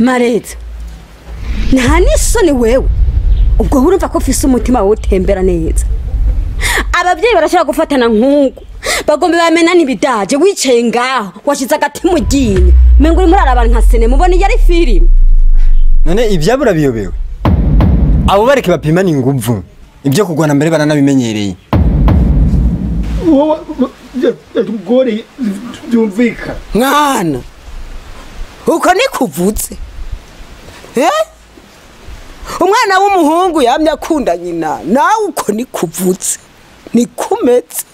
Mareza, nta n'isoni wewe. Ubwo urumva ko ufise umutima wotembera neza. Abavyeyi barashobora gufatana nk'uko bagomba bamena n'ibidaje, wicaye ngaho washize agati mu ryinyo, mengo urimo uraraba nka sinema, ubona iyo ari filime. None ivyabura biyobewe, abo bareke bapimana inguvu, ibyo kugwana mbere baranabimenyereye. Wowe gore byumvikana. Mwana, uko nikuvutse umwana w'umuhungu yamye akunda nyina, nawe uko nikuvutse nikumetse.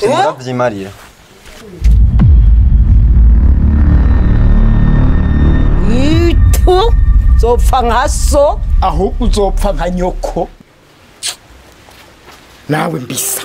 Ndavyimarira. Itu zopfa nka so, ahubwo uzopfa nka nyoko. Nawe mbisa.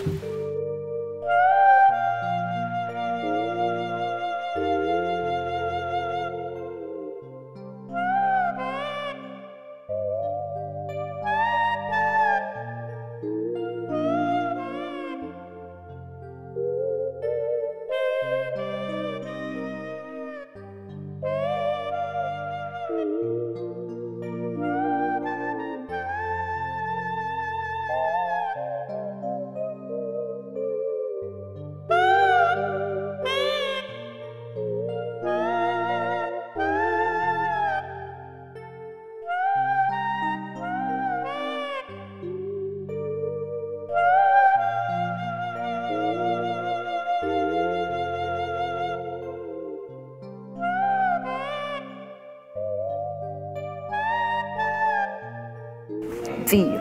Ziyo,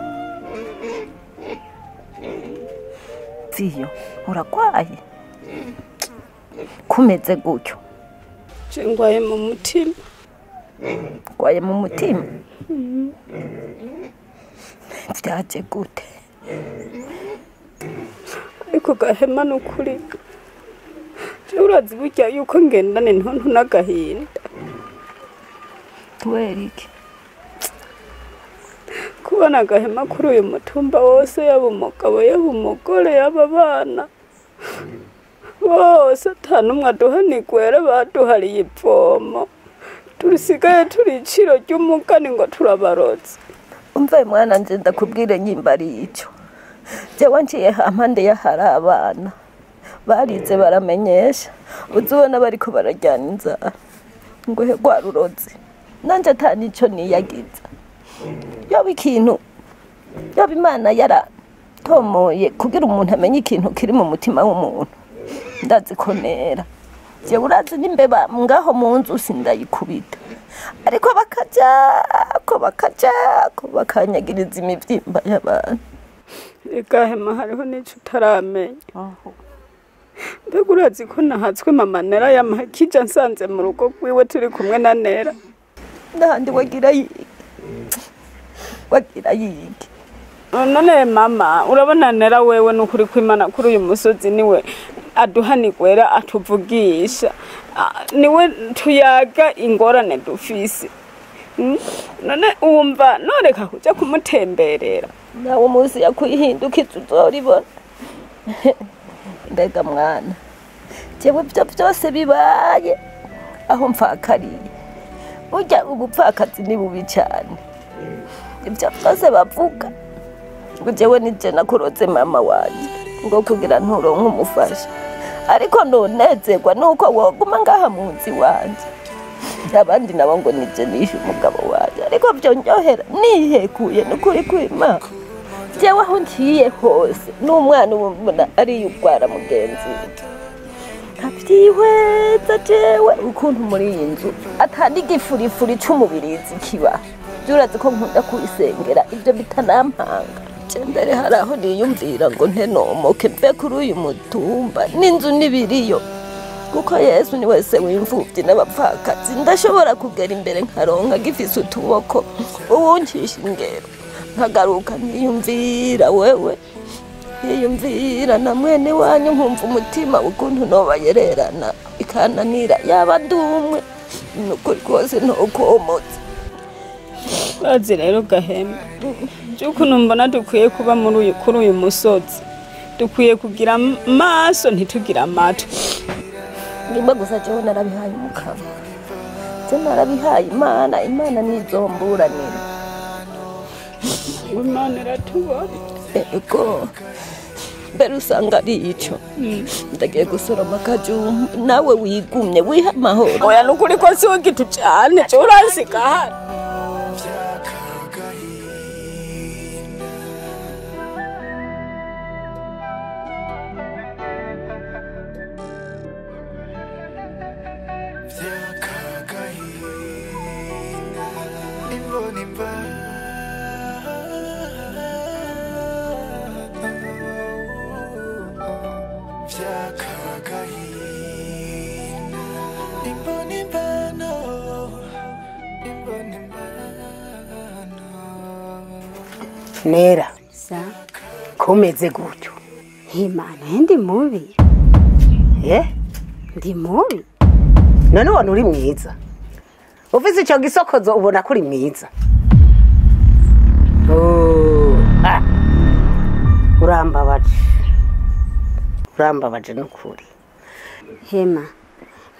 Ziyo, uragwaye kumeze gutyo? Ngwaye mu mutima. Ngwaye mu mutima? Vyaje gute? Ariko gahema nukuri, urazi burya yuko ngendana intuntu n'agahinda. Kubera iki? Kubona agahema kuri uyu mutumba wose, yaba umugabo yaba umugore yaba abana bose, ata n'umwe aduhanigwera, baduhariye ivomo, turisigaye turi iciro ry'umugani ngo turabarotse. Umve mwana, nje ndakubwire nyimba ari ico. Jewe nciye hampande y'ahari abana barize baramenyesha, uzubona bariko barajyana inzara ngo he rwa rurozi, nanje ata nico niyagiza. Yaba ikintu, yaba Imana yaratomoye kugira umuntu amenye ikintu kiri mu mutima w'umuntu, ndazikonera. Jewe urazi n'imbeba ngaho mu nzu sindayikubita, ariko bakajako bakajako bakanyagiriza imivyimba y'abantu. Gahema, hariho n'ico utaramenya. Mbega urazi ko nahatswe mama Nera yamakija nsanze mu rugo rwiwe turi kumwe na Nera. Ndahandi wagira yige, wagira yige. None mama, urabona Nera wewe nukuri kwimana kuri uyu musozi niwe aduhanigwera, atuvugisha, niwe tuyaga ingorane dufise. None wumva noreka kuja kumutemberera? Nawe umunsi yakwihindukiza uzoribona. Mbega mwana, jewe ivyo vyose bibaye aho mfakariye. Burya ubupfakazi ni bubi cane. Ivyo vyose bavuga ngo jewe nije nakurotse mama wanje ngo kugira nturonke umufasha, ariko nonezerwa nuko woguma ngaha mu nzu iwanje. Abandi nabo ngo nije nishe umugabo wanje, ariko vyonyohera nihekuye nukuri kw'Imana. Jewe aho ngiye hose n'umwana ubona ariyugwara mugenzi we, nkavyihweza jewe ukuntu muri iyi nzu ata n'igifurifuri c'umubirizi kiba. Urazi ko nkunda kwisengera, ivyo bitanampanga. Mbere hari aho niyumvira ngo ntenomoke mve kuri uyu mutumba n'inzu n'ibiriyo, kuko Yesu ni wese w'imfuvyi n'abapfakazi. Ndashobora kugera imbere nkaronka gifise utuboko uwuncisha ingero, nkagaruka nkiyumvira wewe, nkiyumvira na mwene wanyu, nkumva umutima ukuntu nobayererana ikananira. Yaba ndumwe nukuri kose ntokomotse. Bazi rero Gahema, ukuntu mbona dukwiye kuba muri kuri uyu musozi, dukwiye kugira amaso ntitugira amatwi. Nimba gusa jewe narabihaye umukama, Je narabihaye Imana, Imana nizomburanira. Imana iratubona. Ego mbere usanga ari ico. Ndagiye gusoroma akajumbu, nawe wigumye wiha amahoro. Oya nukuri ko siwe gitu cane, je uransiga hano. Nera sa komeze gutyo. Imana ndi mubi. Ndi mubi. None ubona uri mwiza. Ufise ico gisokozo ubona ko uri mwiza. Oh, ah. Urambabaje. Urambabaje nukuri. Hema,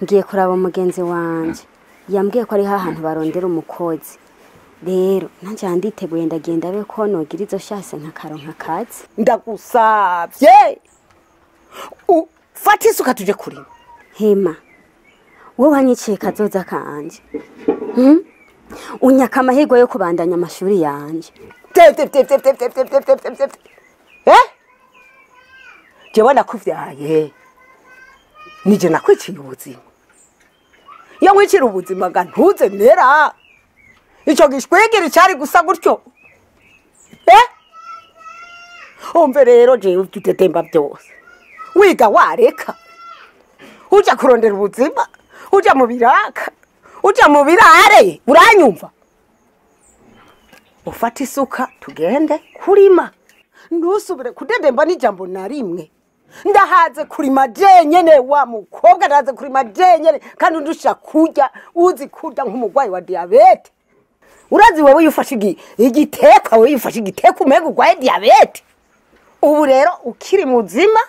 ngiye kuraba umugenzi wanje. Yambwiye ko ari hahantu barondera umukozi. Rero nanje nditeguye ndagenda be ko nogira izo shase nkakaronka kazi. Ndagusavye. Ufate isuka tuje kurima. Hema, wowe wanyiciye kazoza kanje. Unyaka amahirwe yo kubandanya amashuri yanje. Te te te te te te te te te te. Jewe nakuvyaye. Nije nakwiciye ubuzima. Iyo nkwicira ubuzima ga ntuze nera. Ico gishwegere cari gusa gutyo. Umve rero jewe utetemba byose. Wiga wareka. Uja kurondera ubuzima, uja mu biraka, uja mu birare, uranyumva? Ufate isuka tugende kurima. Ntusubire kudedemba n'ijambo na rimwe. Ndahaze kurima jenyene wa mukobwa, ndahaze kurima jenyene kandi undusha kurya, uzi kurya nk'umugwayi wa diabete. Urazi wewe yufashe igiteka, wewe yufashe igiteka umega ugwaye diabete. Ubu rero ukiri muzima,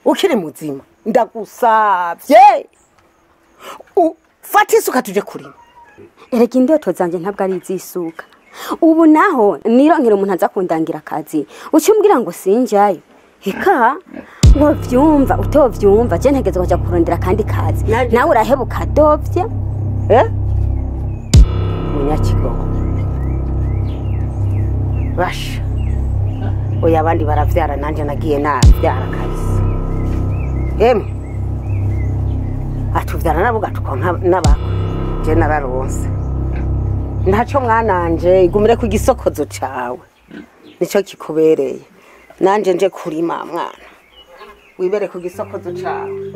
ukiri muzima, ndagusavye. Ufate isuka tuje kurima. Erega indoto zanje ntabwo ari izisuka. Ubu naho nironkera umuntu aza kundangira akazi, ucumbwira ngo sinjayo. Eka wovyumva utovyumva, je ntegeze kuja kurondera kandi kazi. Nawe urahebuka dovya. Munyakigogo. Basha. Oya abandi baravyara nanje nagiye navyara kabisa. Emwe. Atuvyara nabo gatukonka nabako. Je nararonse. Ntaco mwananje igumire ku gisokozo cawe. Nico kikubereye. Nanje nje kurima mwana. Wibere ku gisokozo cawe.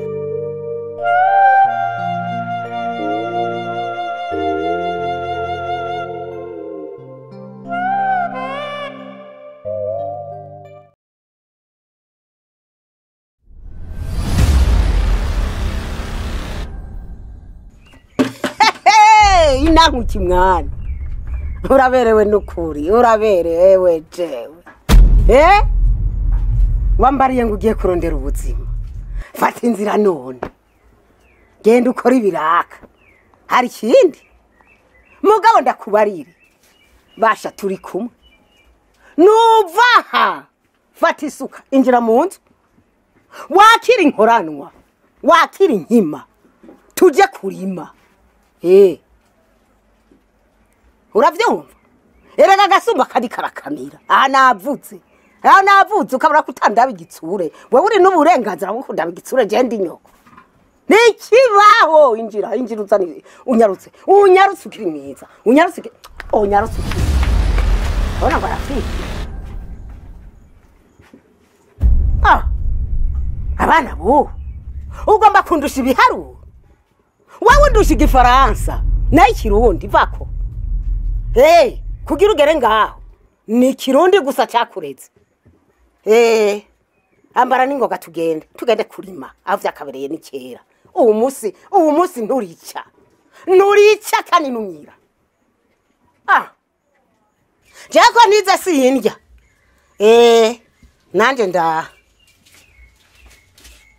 Inankuki mwana. Uraberewe nukuri, uraberewe jewe. Wambariye ngo ugiye kurondera ubuzima. Fata inzira none. Genda ukora ibiraka. Hari ikindi? Mugabo ndakubarire. Basha turi kumwe. Nuvaha. Fata isuka, injira mu nzu. Wakira inkoranwa. Wakira inkima. Tuje kurima. Uravyumva? Erega agasumba kari karakamira. Aha navutse. Aha navutse ukabura kutandaba igitsure. Wewe uri n'uburenganzira bwo kundaba igitsure je ndi nyoko. Nikibaho injira, injira uzani unyarutse. Unyarutse ukiri mwiza. Unyarutse unyarutse. Ona barafiki. Ah. Abana bo. Ugomba kundusha ibiharuro. Wewe undusha igifaransa. Nayo ikirundi vako. Hey, kugira ugere ngaho ni kirundi gusa cyakureze. Ambara ningoga tugende, tugende kurima. Aho vyakabereye ni kera. Ubu munsi nturica. Nturica kandi numira. Ah. Jako nize sindya. Nanje nda.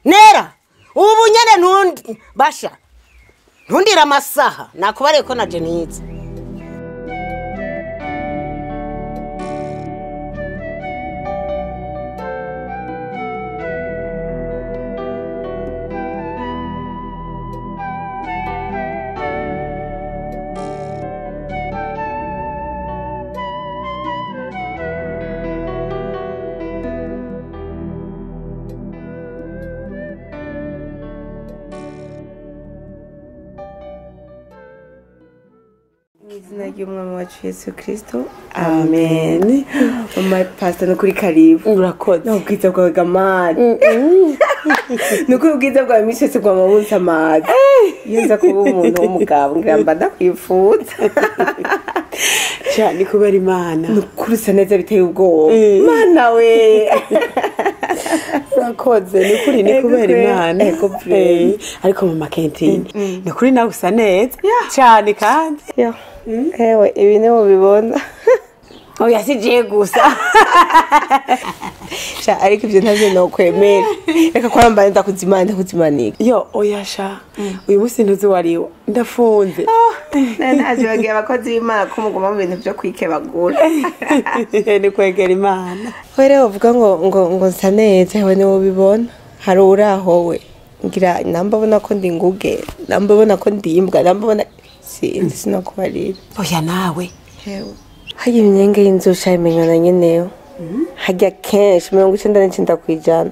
Nera, ubu nyene ntundi basha. Ntundira amasaha nakubariye ko naje nize. Izina ry'umwami wacu Yesu Kristo, amen. Mama pastor nukuri karibu. Urakoze. N'ubwiza bwawe gamani. Nukuri ubwiza bwawe iminsi yose bwama bunsa amazi. Iyo nza kuba umuntu w'umugabo ngira mba ndakwifuza. Cyane kubera Imana. Nukuri usa neza biteye ubwoba. Mana we. Urakoze nukuri ni kubera Imana. Ariko mama Kentine nukuri nawe usa neza cyane kandi. Ewe ibi ni mubibona. Oya si je gusa. Sha ariko ibyo ntavyo nokwemera. Reka kwambara ndakuzimana ndakuzimanika. Yo oya sha uyu munsi ntuzi wariwo ndafunze. Ntaje bagiye abakozi b'Imana ko muguma mu bintu byo kwikebagura. Ni kwegera Imana. We rero uvuga ngo ngo ngo nsa neza hewe ni mubibona. Hari uraho we. Ngira namba ubona ko ndi nguge, namba ubona ko ndi imbwa, namba ubona sinzi sinokubarira. Oya nawe. Hewe. Harya imyenge y'inzu shayimenywa na nyeneyo. Harya kenshi 99%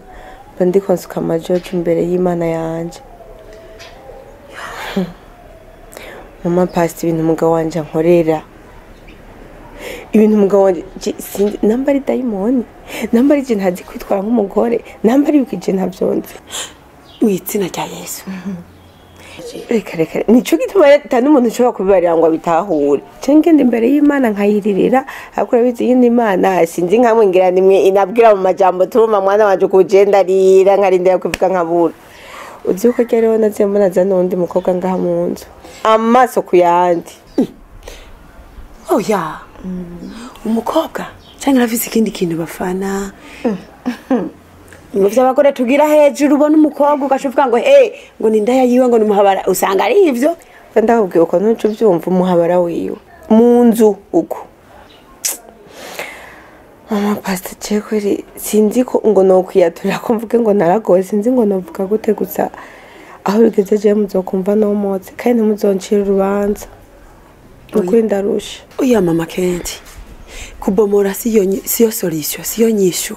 mba ndiko nsuka amajojo imbere y'Imana yanje. Mama pastor ibintu umugabo wanje ankorera. Ibintu umugabo wanje namba ari dayimoni, namba ari je ntazi kwitwara nk'umugore, namba ari bikije ntavyonze. Mu izina rya Yesu. Reka reka nico gituma ata n'umuntu ushobora kubibarira ngo abitahure. Cenge ndi imbere y'Imana nkayiririra, ariko urabizi yindi Imana sinzi nkamwe ngira nimwe inabwira mu majambo turuma mwana wanje kugenda rira nkarindira kuvuga nkabura. Uzi uko rero naziye mbona za n'undi mukobwa ngaha mu nzu. Amaso kuyandi. Oya. Umukobwa canke arafise ikindi kintu bafana. Ngo vy'abagore tugira hejuru ubona umukobwa ugashuvuga ngo hey ngo ni ndaya yiwe ngo numuhabara usanga ari ivyo. Ndakubwiye uko ntucu byumva umuhabara wiwe mu nzu uko. Mama pastor je kweri sinzi ko ngo no kwiyaturira ko mvuge ngo naragoye sinzi ngo novuga gute gusa aho bigeze je muzokumva no motse kandi ntimuzoncira urubanza. Ukuri ndarusha. Oya mama Kenti kubomora siyo solution siyo nyishu.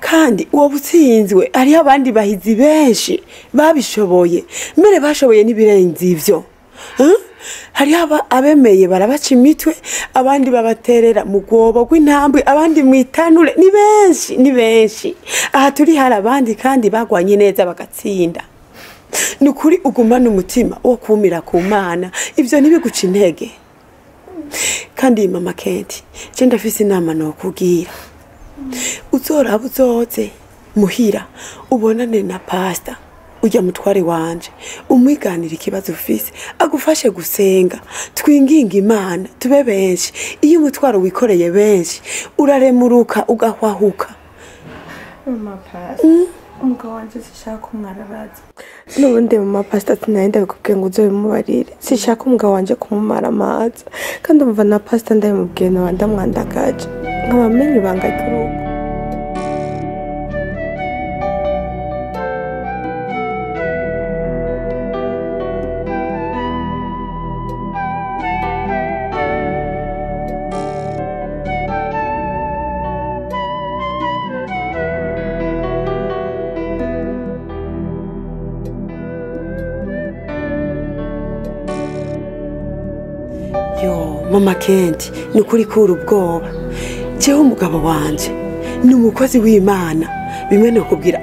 Kandi uwo butsinzwe ari abandi bahizi benshi babishoboye mbere bashoboye nibirenze ivyo. Hari abemeye barabaca imitwe abandi babaterera mu gwobo rw'intambwe abandi mwitanure ni benshi ni benshi. Aha turi hari abandi kandi bagwanye neza bagatsinda. Nukuri ugumana umutima wo kumira ku Mana ivyo ntibiguca intege. Kandi mama Kenti je ndafise inama no kugira. Uzoraba uzoze muhira ubonane na pastor ujya mutware wanje umwiganira ikibazo ufise agufashe gusenga twinginga Imana tube benshi. Iyo umutwaro wikoreye benshi uraremuruka ugahwahuka. Mama pastor umugabo wanje sishaka kumwararaza. N'ubundi mama pastor sinari ndabikubwiye ngo uzobimubarire. Sishaka umugabo wanje kumumara amazi. Kandi umva na pastor ndabimubwiye nawe ndamwandagaje. Nkabamenye ibanga ry'urugo. Yo mama Kenti nukuri kura ubwoba. Jewe umugabo wanje ni umukozi w'Imana bimwe no kubwira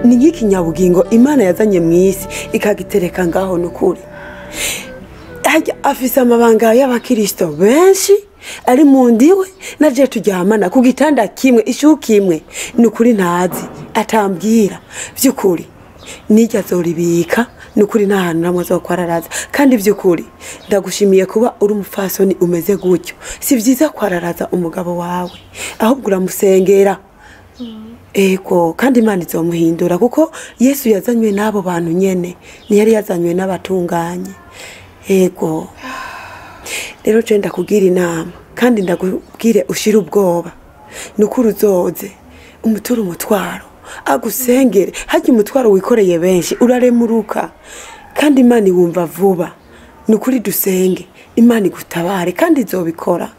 ni nk'ikinyabugingo Imana yazanye mu isi ikagitereka ngaho nukuri. Afise amabanga y'abakristo benshi ari mu ndiwe naje turyamana ku gitanda kimwe ishuka imwe nukuri ntazi atambwira vy'ukuri nijya zoribika nukuri nta hantu namwe azokwararaza. Kandi vy'ukuri ndagushimiye kuba uri umufasoni umeze gutyo. Si vyiza kwararaza umugabo wawe ahubwo uramusengera. Ego kandi Imana izomuhindura kuko Yesu yazanywe n'abo bantu nyene, ntiyari yazanywe n'abatunganye. Ego rero je ndakugira inama kandi ndakubwire ushire ubwoba, nukuri uzoze umuture umutwaro agusengere. Harya umutwaro wikoreye benshi uraremuruka kandi Imana iwumva vuba. Nukuri dusenge Imana igutabare kandi izobikora.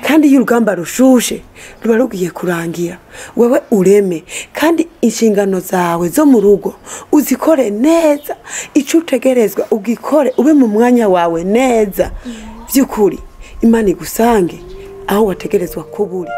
Kandi iyo urugamba rushushe ruba rugiye kurangira, wewe ureme kandi inshingano zawe zo mu rugo uzikore neza, ico utegerezwa ugikore, ube mu mwanya wawe neza. By'ukuri Imana igusange aho wategerezwa kuba uri.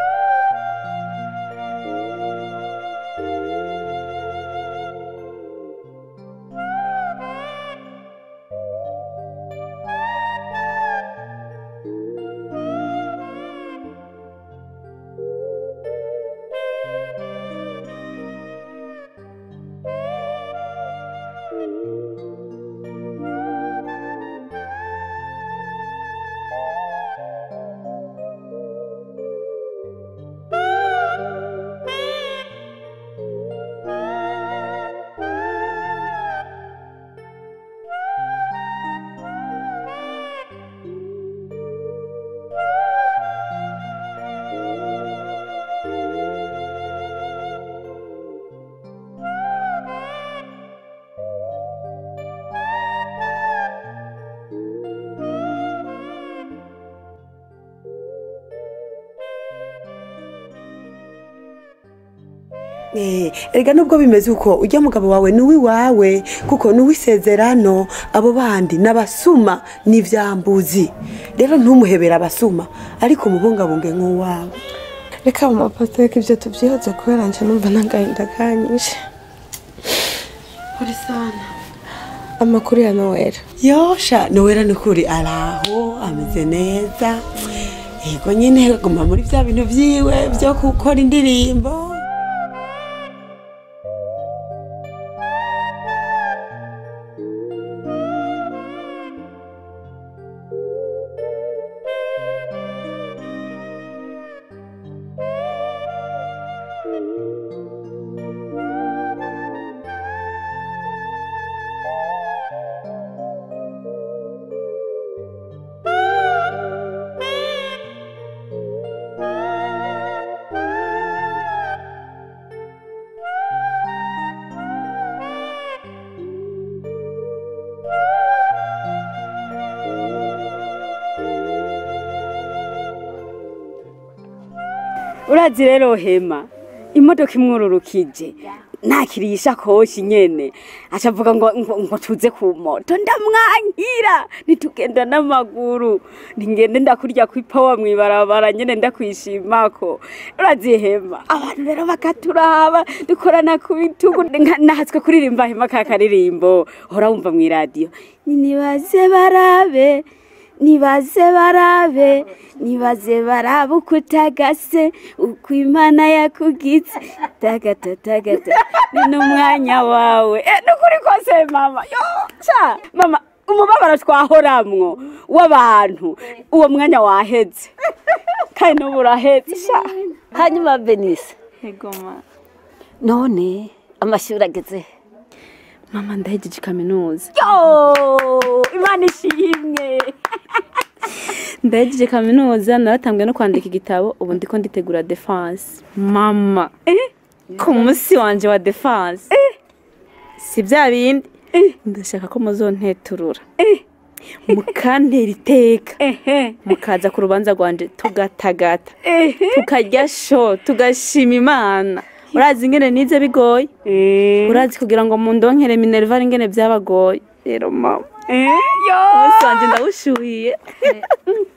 Erega nubwo bimeze uko ujya mugabo wawe nuwi wawe kuko nuwisezerano, abo bandi nabasuma nivyambuzi. Rero ntumuhebera abasuma ariko umubungabunge nk'uwawe. Reka mama Patrick ibyo tubyihoze kubera nje numva nagahinda kanyishe. Uri sana. Amakuru ya Noella. Yosha Noella nukuri araho ameze neza. Yego nyine guma muri vya bintu vyiwe byo gukora indirimbo. Urazi rero Hema imodoka imwururukije nakiriye ishakoshi nyene acavuga ngo ngo tuze ku moto, ndamwankira nitugenda n'amaguru ningende ndakurya kwipawa mwibarabara nyene ndakwishimako. Urazi Hema abantu rero bakaturaba dukorana ku bitugu, nahatswe kuririmba Hema kakaririmbo hora wumva mw'iradiyo, nibaze barabe nibaze barabe nibaze barabe uko utagase uko Imana yakugitse tagata tagata ni n'umwanya wawe. Nukuri kose mama yo cha mama umubabaro twahoramwo w'abantu uwo mwanya waheze kandi n'ubu uraheze sha. Hanyuma Benise. Yego ma. None amashuri ageze? Mama ndahejeje kaminuza. Yo Imana ishimwe. Ndahejeje kaminuza naratambwe no kwandika igitabo, ubu ndiko nditegura defense. Mama ku munsi wanje wa defense si bya bindi ndashaka ko muzonteturura mukantera iteka mukaza ku rubanza rwanje tugatagata tukarya sho tugashima Imana. Urazi ingene nize bigoye, urazi kugira ngo mundonkere Minerval ingene byabagoye. Rero mama yo umunsi wanje ndawushuhiye.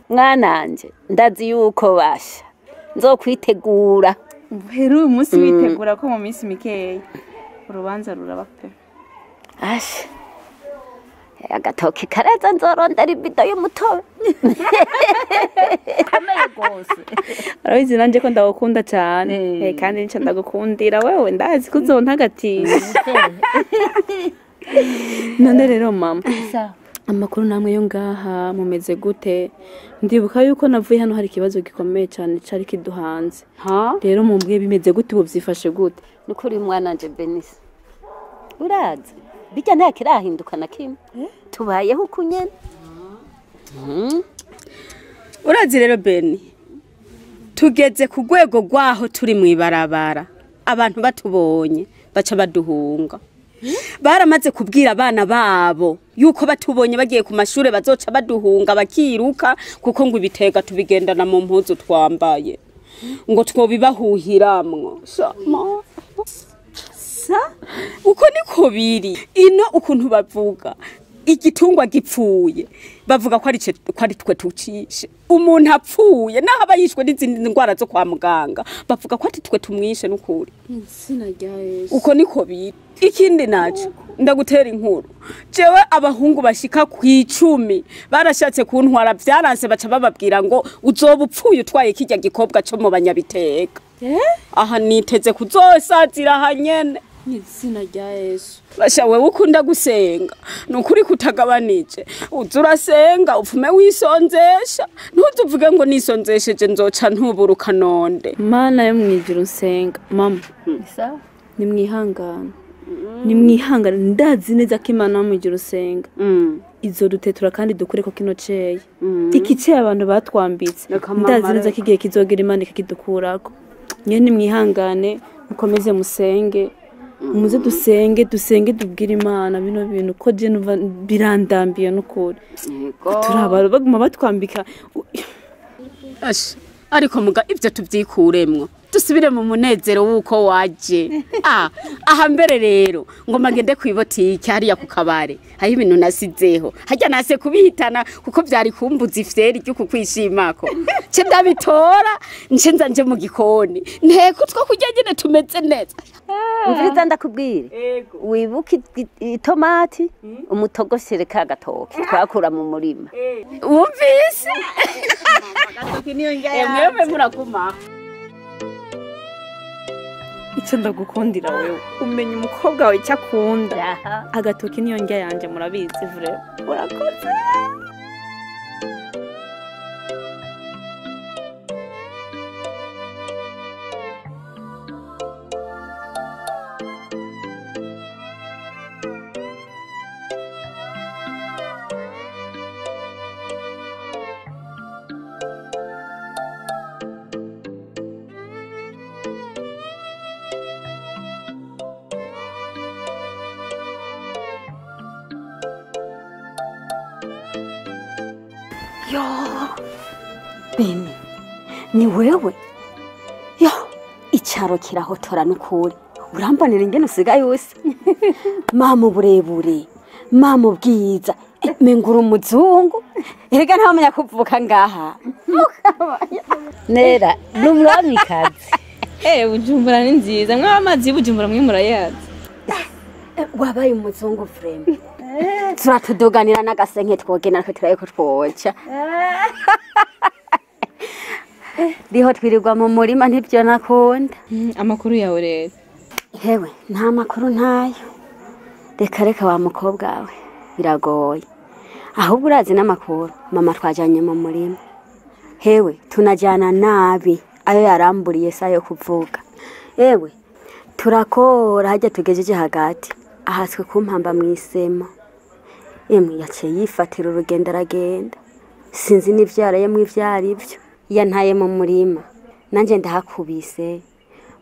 Mwananje ndazi yuko basha nzokwitegura. Rero uyu munsi witegura ko mu minsi mikeya urubanza ruraba pe. Asha agatoki kareza nzorondera ibido y'umutobe. Kameye gose. Urabizi nanje ko ndagukunda cyane kandi nico ndagukundira wewe, ndazi ko uzontagatisha. None rero mama Amakuru namwe yo ngaha mumeze gute? Ndibuka yuko navuye hano hari ikibazo gikomeye cyane cari kiduhanze. Rero mumbwiye bimeze gute, ubu vyifashe gute? Nukuri mwana nje Benise, urazi bijya nta kirahinduka na kimwe, tubayeho uko nyene. Urazi rero Beni, tugeze ku rwego rwaho turi mw'ibarabara, abantu batubonye baca baduhunga. Baramaze kubwira abana babo yuko batubonye bagiye ku mashure bazoca baduhunga bakiruka, kuko ngo ibitega tubigendana mu mpuzu twambaye, ngo twobibahuhiramwo. Sa uko niko biri ino, ukuntu bavuga igitungwa gipfuye bavuga ko ari twe tucishe. Umuntu apfuye naho aba yishwe n'izindi ndwara zo kwa muganga bavuga ko ati twe tumwishe. N'ukuri uko niko biri. Ikindi naco ndagutera inkuru, jewe abahungu bashika ku 10 barashatse kuntwara, vyaranse, baca bababwira ngo uzoba upfuye utwaye kirya gikobwa co mu banyabiteka. Aha niteze kuzosazira hanyene. Izina rya Yesu. Basha wewe ukunda gusenga, nukuri kutagabanije, uza urasenga upfume wisonzesha, ntuzuvuge ngo nisonzesheje nzoca ntuburuka nonde. Mana yo mwijuru nsenga mama, nimwihangane, nimwihangane, ndazi neza ko Imana yo mwijuru nsenga izodutetura kandi dukure ko kino ceye. Iki ceye abantu batwambitse, ndazi neza ko igihe kizogera Imana ikakidukurako. Nyene nimwihangane, mukomeze musenge, muze dusenge, dusenge tubwire Imana bino bintu ko je numva birandambiye n'ukuri. Turabara baguma batwambika. Asha, ariko muga ivyo tuvyikuremwo, dusubire mu munezero wuko waje. Aha mbere rero ngoma ngende kwibotike hariya ku kabare, hari ibintu nasizeho harya nase kubihitana kuko vyari kumbuza ifyeri ryo kukwishimako. Nce ndabitora, nce nza nje mu gikoni nteko two kurya nyene tumeze neza. Umviriza ndakubwire, wibuke itomati umutogoshere ka gatoki twakura mu murima. Wumvise? Mwewe muraguma. Icyo ndagukundira wewe, umenya umukobwa wawe icyo akunda. Agatoki niyo ndya yanje murabizi vure. Urakoze. Yo, Beni, ni wewe? Yo, icaro kirahotora n'ukuri. Urambonera ingene usigaye usa. Mama uburebure, mama ubwiza, mengura umuzungu. Erega ntawamenya kuvuka ngaha. Nera, n'umwamikazi. Bujumbura ni nziza. Mwe amazi y'Bujumbura mwe murayazi. Wabaye umuzungu frame. Turatuduganira n'agasenke twogena ko turaye ko twoca. Riho twirirwa mu murima ntibyo nakunda. Amakuru yawe rero? Hewe, nta makuru ntayo. Reka reka wa mukobwa we, biragoye. Ahubwo urazi n'amakuru, mama twajanye mu murima. Hewe, tunajana nabi, ayo yaramburiye sayo kuvuga. Ewe, turakora hajya tugejeje hagati, ahaswe kumpamba mwisemo. Emwe yaciye yifatira urugendo aragenda. Sinzi n'ivyara yemwe ivyari byo. Yantaye mu murima, nanje ndahakubise.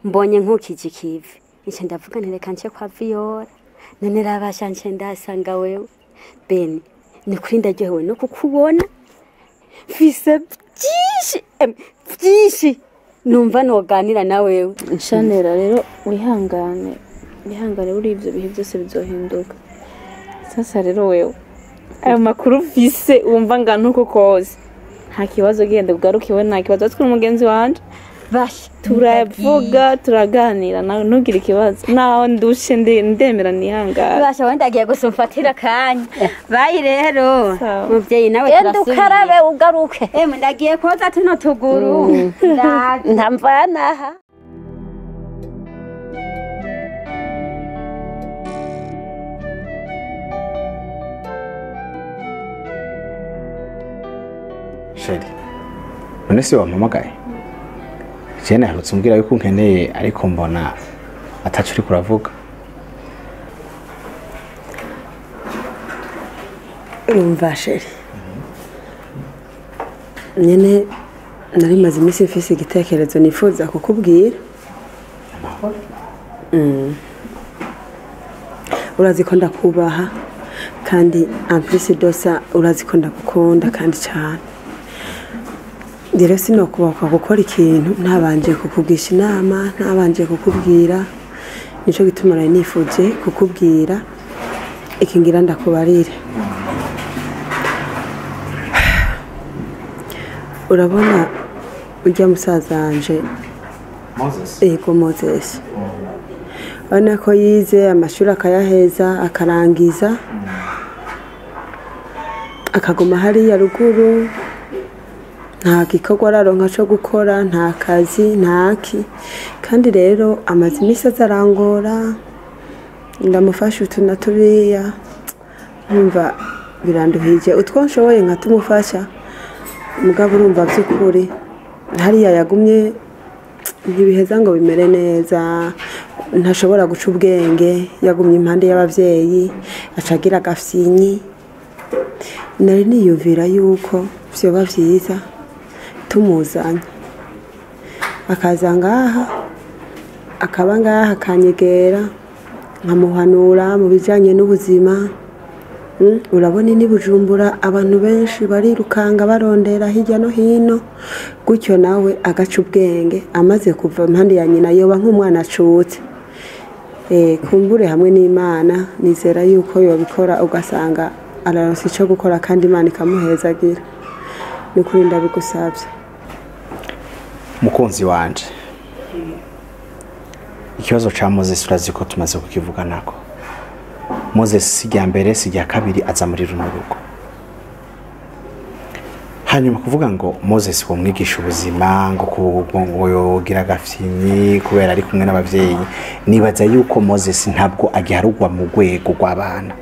Mbonye nkukije ikivi. Nce ndavuga nti reka nce kwa Viyora. None rabasha nce ndasanga wewe. Beni, ni kuri ndaryohewe no kukubona. Mfise byinshi, byinshi. Numva noganira na wewe. Shanera rero wihangane. Wihangane buri ivyo bihe byose bizohinduka. Sasa rero wewe, ayo makuru mfise wumva ngana uko kose. Nta kibazo, genda ugaruke, nta kibazo, twari umugenzi wanje. Basha, turavuga turaganira, nawe ntugire ikibazo. Naho ndushe ndemera nihangara. Basha wenda agiye gusumfatira akanya. Bayi rero muvyeyi nawe turasubira. Genda ukarabe ugaruke. Emwe ndagiye koza tuno tuguru. Ntamvana aha. Chéri, none si wampamagaye? Je naherutse umbwira yuko unkeneye ariko mbona ataco uriko uravuga. Urumva chéri, nyene nari maze iminsi mfise igitekerezo nifuza kukubwira. Urazi ko ndakubaha kandi en plus de ça urazi ko ndagukunda kandi cyane. Rero sinokubakwa gukora ikintu ntabanje kukugisha inama, ntabanje kukubwira. Nico gituma nari nifuje kukubwira ikingira ndakubarire. Urabona ujya musaza wanje Moses. Ego Moses. Urabona ko yize amashuri akayaheza akarangiza akaguma hariya ruguru, nta gikorwa araronka co gukora, nta kazi, ntaki. Kandi rero amaze iminsi azarangora, ndamufasha utu na turiya, numva biranduhije. Utwo nshoboye nkatumufasha, mugabo urumva by'ukuri hariya yagumye ntibiheza ngo bimere neza, ntashobora guca ubwenge, yagumye impande y'abavyeyi acagira agafyinyi. Nari niyumvira yuko vyoba vyiza tumuzanye akaza ngaha, akaba ngaha akanyegera, nkamuhanura mu bijanye n'ubuzima. Urabona ni Bujumbura abantu benshi barirukanga barondera hirya no hino, gutyo nawe agaca ubwenge amaze kuva impande ya nyina yoba nk'umwana acutse. Kumbure hamwe n'Imana nizera yuko yobikora ugasanga araronse ico gukora kandi Imana ikamuhezagira. Nukuri ndabigusavye mukunzi wanje. Ikibazo ca Moses urazi ko tumaze kukivuganako. Moses si irya mbere si irya kabiri aza muri runo rugo. Hanyuma kuvuga ngo Moses wo mwigisha ubuzima ngo ngo yogira agafyinyi kubera ari kumwe n'abavyeyi, nibaza yuko Moses ntabwo agiharugwa mu rwego rw'abana.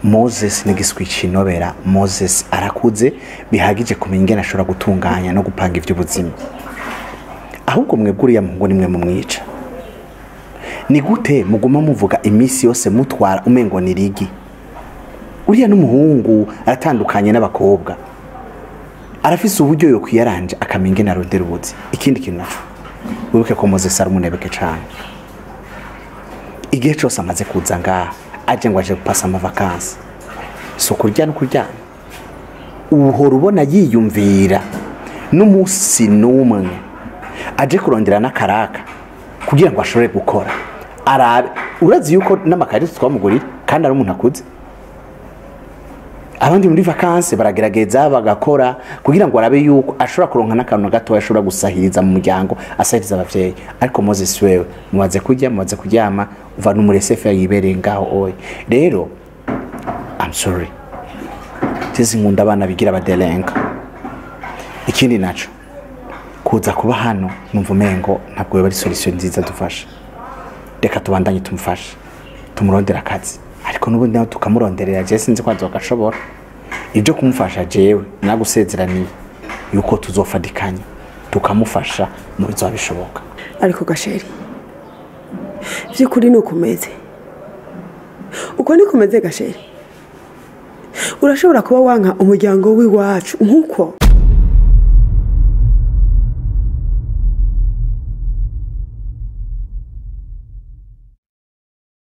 Moses ni giswicinobera. Moses arakuze bihagije kumenya ingene ashobora gutunganya no gupanga ivy'ubuzima. Ahubwo mwebwe uriya muhungu nimwe mumwica. Ni gute muguma muvuga iminsi yose mutwara umengo ni rigi? Uriya n'umuhungu aratandukanye n'abakobwa, arafise uburyo yo kwiyaranje akamenya ingene arondera ubuzi. Ikindi kintu naco, wibuke ko Moses ari umunebeke cane. Igihe cose amaze kuza ngaha aje ngo aje gupasa amavakansi, so kurya no kuryama, uhora ubona yiyumvira n'umunsi n'umwe aje kurondera n'akaraka kugira ngo ashobore gukora. Arabe, urazi yuko n'amakarita twamugurira kandi ari umuntu akuze. Abandi muri vacances baragerageza bagakora kugira ngo arabe yuko ashobora kuronka n'akantu gato ashobora gusahiriza mu muryango, asahiriza abavyeyi. Ariko Moses wewe mubaze kurya, mubaze kuryama, uva n'umuresefe yibereye ngaho oye. Rero I'm sorry, tese nkunda abana bigira abadelenka. Ikindi naco, kuza kuba hano numva umengo ntabwo yoba ari solution nziza dufasha. Reka tubandanye tumufashe, tumurondera akazi, ariko n'ubundi nawe tukamuronderera. Je sinzi ko azogashobora. Ibyo kumufasha jewe nagusezeraniye yuko tuzofadikanya tukamufasha mu bizoba bishoboka. Ariko gasheri, vy'ukuri ni ukomeze uko ni kumeze gasheri, urashobora kuba wanka umuryango w'iwacu nkuko